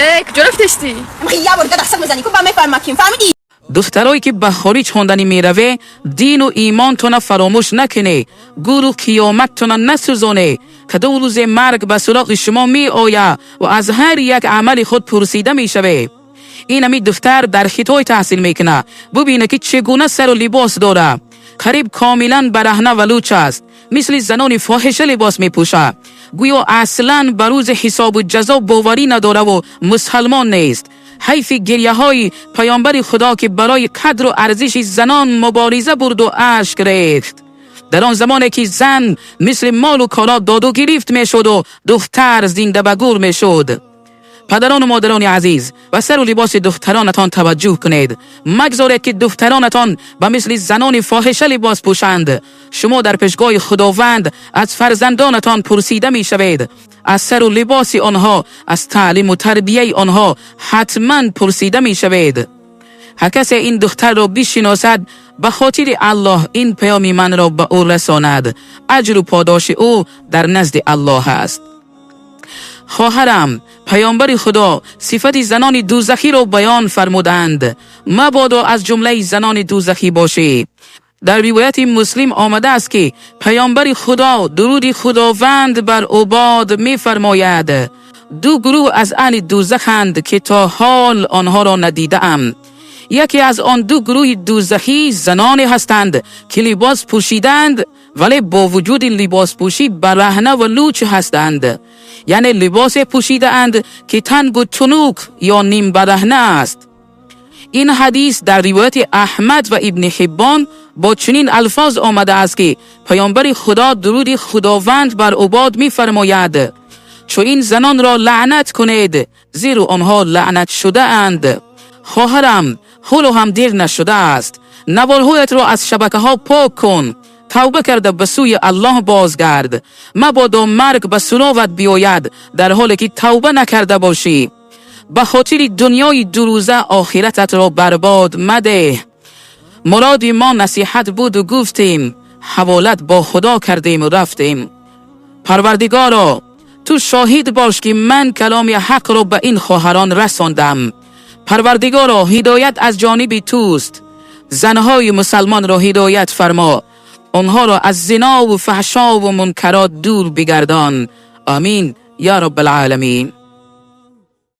Э, куҷо рафтестӣ? Як бор дига дастак мезанӣ, ку ба мефаҳма ким, фаҳмидӣ? Духтарое ки ба хориҷ хонданӣ мераве, дину имонтона фаромӯш накунед, гӯру қиёматтона насӯзонед. Кадом рӯзе марг ба суроғи шумо меояд ва аз ҳар як амали худ пурсида мешавед. Ин ҳами духтар дар Хитой таҳсил мекунад. Бубинед, ки чӣ гуна сару либос дорад. Қариб комилан бараҳна ва луч аст, мисли занони фоҳиша либос мепӯшад. Гӯё аслан ба рӯзи ҳисобу ҷазо боварӣ надораву мусалмон нест. Ҳайфи гирьяҳои паёмбари Худо, ки барои қадру арзиши занон мубориза бурду ашк рехт дар он замоне ки зан мисли молу коло доду гирифт мешуду духтар зинда ба гур мешуд. Падарону модарони азиз, ба сару либоси духтаронатон таваҷҷӯҳ кунед. Магзоред, ки духтаронатон ба мисли занони фоҳиша либос пӯшанд. Шумо дар пешгоҳи Худованд аз фарзандонатон пурсида мешавед. Аз сару либоси онҳо, аз таълиму тарбияи онҳо ҳатман пурсида мешавед. Ҳар касе ин духтарро бишиносад, ба хотири Аллоҳ ин паёми манро ба ӯ расонад. Аҷру подоши ӯ дар назди Аллоҳ аст. Хоҳарам, паёмбари Худо сифати занони дӯзахиро баён фармуданд. Мабодо аз ҷумлаи занони дӯзахӣ бошӣ. Дар ривояти Муслим омадааст, ки паёмбари Худо, дуруди Худованд бар ӯ бод, мефармояд: «Ду гурӯҳ аз аҳли дӯзаханд, ки то ҳол онҳоро надидаам. Яке аз он ду гурӯҳи дӯзахӣ заноне ҳастанд, ки либос пӯшидаанд, вале бо вуҷуди либоспӯшӣ бараҳна ва луч ҳастанд, яъне либосе пӯшидаанд, ки тангу тунук ё нимбараҳна аст». Ин ҳадис дар ривояти Аҳмад ва Ибни Ҳиббон бо чунин алфоз омадааст, ки паёмбари Худо, дуруди Худованд бар ӯ бод, мефармояд: «Чунин занонро лаънат кунед, зеро онҳо лаънат шудаанд». Хоҳарам, ҳоло ҳам дер нашудааст. Наворҳоятро аз шабакаҳо пок кун, тавба карда ба сӯи Аллоҳ бозгард. Мабодо марг ба суроғат биёяд, дар ҳоле ки тавба накарда бошӣ. Ба хотири дунёи дурӯза охирататро барбод мадеҳ. Муроди мо насиҳат буду гуфтем, ҳаволат бо Худо кардему рафтем. Парвардигоро, ту шоҳид бош, ки ман каломи ҳақро ба ин хоҳарон расондам. Парвардигоро, ҳидоят аз ҷониби туст. Занҳои мусалмонро ҳидоят фармо, онҳоро аз зинову фаҳшову мункарот дур бигардон. Амин ё раббалъоламин.